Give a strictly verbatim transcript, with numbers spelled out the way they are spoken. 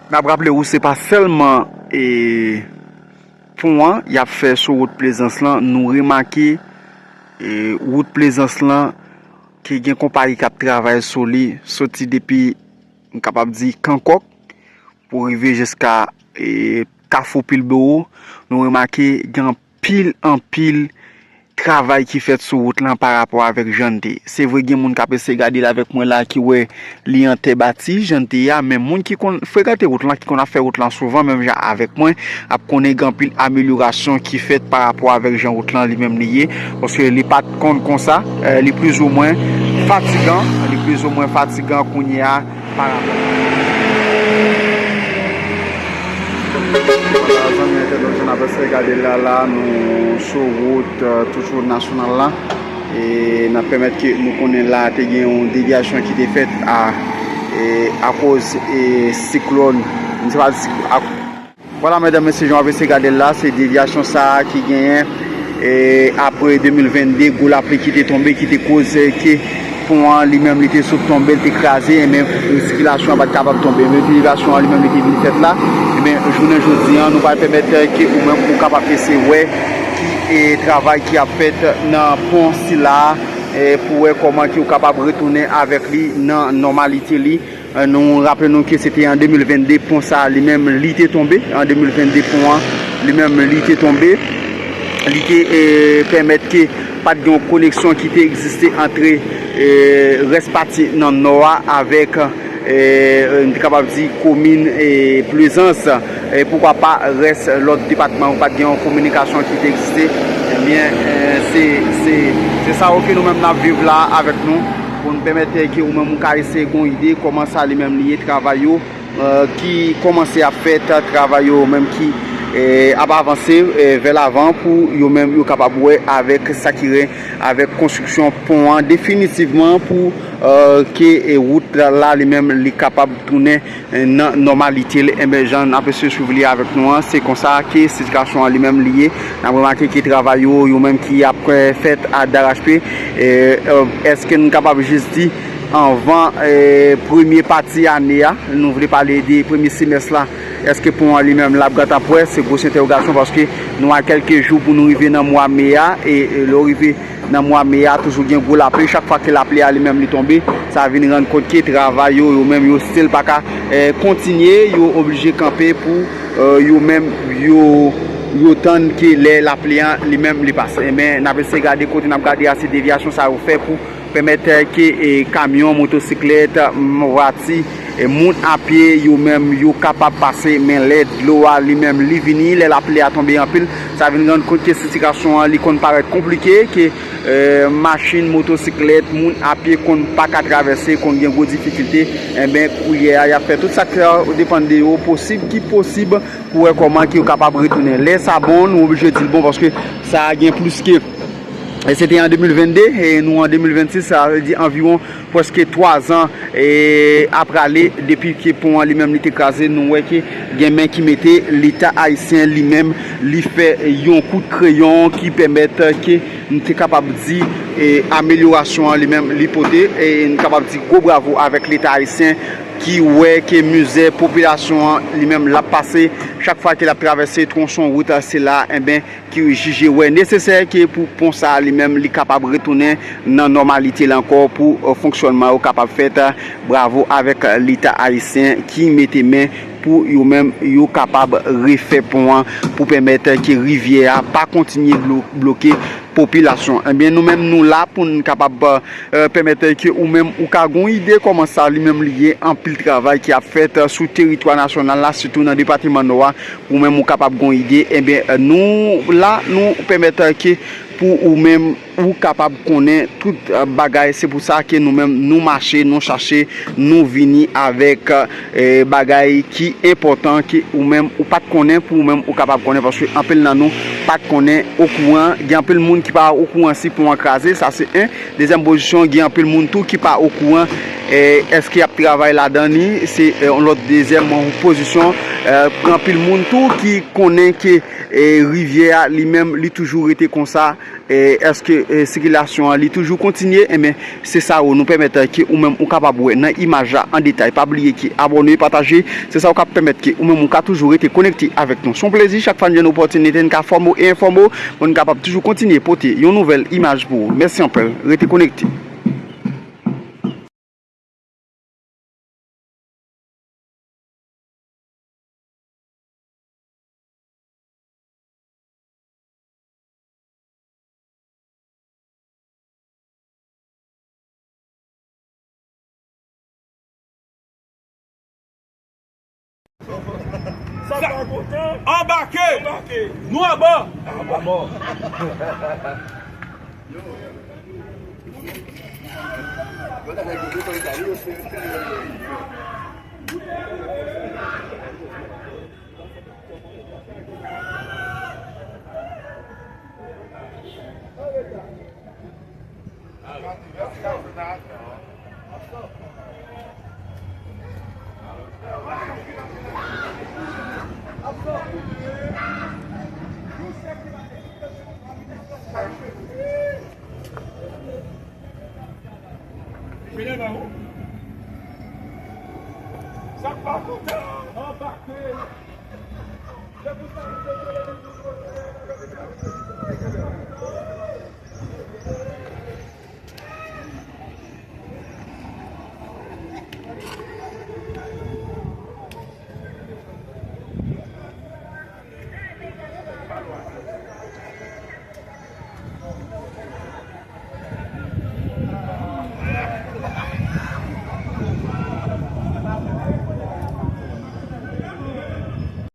N ap raple w, se pa sèlman e, pon an y ap fè sou wout Plezans lan. Nou remake e, wout Plezans lan, ke gen konpayi k ap travay sou li, soti depi, m kapab di, Kankòk, pou rive jiska e, Kafou Pilbowo. Nou remake gen anpil, anpil travay ki fèt sou wout lan pa rapò avèk jan l te ye. Se vre, gen moun k ap eseye gade l avèk mwen la ki wè li an tè bati, jan l te ye a, men moun ki konn frekante wout lan, ki konn ap fè wout lan souvan, menm jan avèk mwen, ap konnen gen anpil amelyorasyon ki fèt pa rapò avèk jan wout lan li menm li ye, paske li pa t konn konsa, e, li plizoumwen fatigan, li plizoumwen fatigan kounye a pa rapò. Vwala, zanmi entènot, jan n ap eseye gade l la, la, nou sou wout, e, toujou nasyonal la. E n ap pèmèt ke nou konnen la te gen yon devyasyon ki te fèt a, e, akoz, e, siklòn. M se pa di sik-, ak-, vwala, medam, mesye, jan w ap eseye gade l la, se devyasyon sa a ki genyen, e, apre de mil vennde, gwo lapli ki te tonbe, ki te koze ke pon an li menm li te sot tonbe, li te kraze, enben sikilasyon an pa t kapab tonbe. Men devyasyon an li menm li te vin fèt la, enben jounen jodi an, nou pral pèmèt ke ou menm ou kapab eseye wè ki e, travay ki ap fèt nan pon sila a, e, pou wè kòman ke ou kapab retounen avèk li nan nòmalite li. E, nou raple nou ke se te an de mil vennde pon sa a li menm li te tonbe. An de mil vennde pon an li menm li te tonbe. Li te e, pèmèt ke pa t gen yon koneksyon ki te egziste antre e, rès pati nan nò a avèk e, n te kapab di komin e, Plezans, e poukwa pa rès lòt depatman yo pa t gen yon kominikasyon ki te egziste. Ebyen, e, se, se, se sa yo ke nou menm n ap viv la avèk nou, pou n pèmèt ke ou menm ou ka eseye gen yon ide kòman sa li menm li ye travay yo, e, ki kòmanse ap fèt, travay yo menm ki e, ap avanse e, vè lavan pou yo menm yo kapab wè avèk sa ki ren avèk konstriksyon pon an definitivman pou e, ke e, wout la li menm li kapab tounen e, nan nòmalite l. Enben, jan n ap eseye swiv li avèk nou an, se konsa ke sitiyasyon an li menm li ye. N ap remake ke travay yo, yo menm ki ap e, fèt a darache pye. E, e, èske n kapab jis di anvan e, premye pati ane a, nou vle pale de premye semès la, èske pon an li menm l ap gentan pwè? Se gwo entèwogasyon paske nou a kèlke jou pou nou rive nan mwa me a, e, e lè w rive nan mwa me a, toujou gen gwo lapli. Chak fwa ke lapli a li menm li tonbe, sa vin rann kont ke travay yo, yo menm yo still pa ka e, kontinye, yo oblije kanpe pou e, yo menm yo, yo tann ke lè lapli an li menm li pase. Enben, n ap eseye gade kote n ap gade a, se devyasyon sa yo fè pou pèmèt e, ke e, kamyon, motosiklèt, m, vwati, e, moun a pye, yo menm yo kapab pase. Men lè dlo a li menm li vini, lè lapli a tonbe anpil, sa vin rann kont ke sitiyasyon an li konn parèt konplike, ke e, machin, motosiklèt, moun a pye konn pa ka travèse, konn gen gwo difikilte. Enben, koulye a, y ap fè tout sa k depann de yo posib, ki posib pou wè kòman ke yo kapab retounen. Lè sa bon, nou oblije di l bon, paske sa gen plis ke, e, se te an de mil vennde, e nou an de mil vennsis, sa vle di anviwon prèske twa zan e, ap prale depi ke pon an li menm li te kraze. Nou wè ke gen men ki mete Leta ayisyen li menm li fè yon kout kreyon ki pèmèt ke n te kapab di e, amelyorasyon an li menm li pote, e n kapab di gwo bravo avèk Leta ayisyen ki wè ke mizè popilasyon an li menm l ap pase chak fwa ke l ap travèse twonson wout sila, enben, ki jije wè nesesè ke pou pon sa a li menm li kapab retounen nan nòmalite l ankò, pou e, fonksyònman yo kapab fèt. Bravo avèk Leta ayisyen ki mete men pou yo menm yo kapab refè pon an pou pèmèt ke rivyè a pa kontinye blo-, bloke popilasyon. Ebyen, nou menm nou la pou n kapab e, pèmèt ke ou menm ou ka gon ide kòman sa li menm li ye, anpil travay ki ap fèt sou teritwa nasyonal la, sitou nan depatman Nò a. Ou menm ou kapab gon ide, enben, nou la, nou pèmèt ke pou ou menm ou kapab konnen tout e, bagay. Se pou sa ke nou menm nou mache, nou chache, nou vini avèk e, bagay ki enpòtan ke ou menm ou pa t konnen pou ou menm ou kapab konnen, paske anpil nan nou pa t konnen okouran. Gen anpil moun ki pa okouran si pon an kraze, sa se en. Dezyèm pozisyon, gen anpil moun tou ki pa okouran e, èske y ap travay ladan li, se e, yon lòt dezyèm pozisyon. E, gen anpil moun tou ki konnen ke E rivyè a li menm, li toujou rete konsa. E èske, e, sikilasyon an, li toujou kontinye? Enben, se sa yo nou pèmèt, e, ke ou menm ou kapab wè nan imaj la an detay. Pa bliye ke abòne, pataje, se sa yo k ap pèmèt ke ou menm ou ka toujou rete konekte avèk nou. Se yon plezi chak fwa n jwenn opòtinite, n ka fòme w e enfòme w, pou n kapab toujou kontinye pote yon nouvèl imaj pou ou. Mèsi anpil, rete konekte. Anbake! Nou abò! Sa k pa kontan, anbake.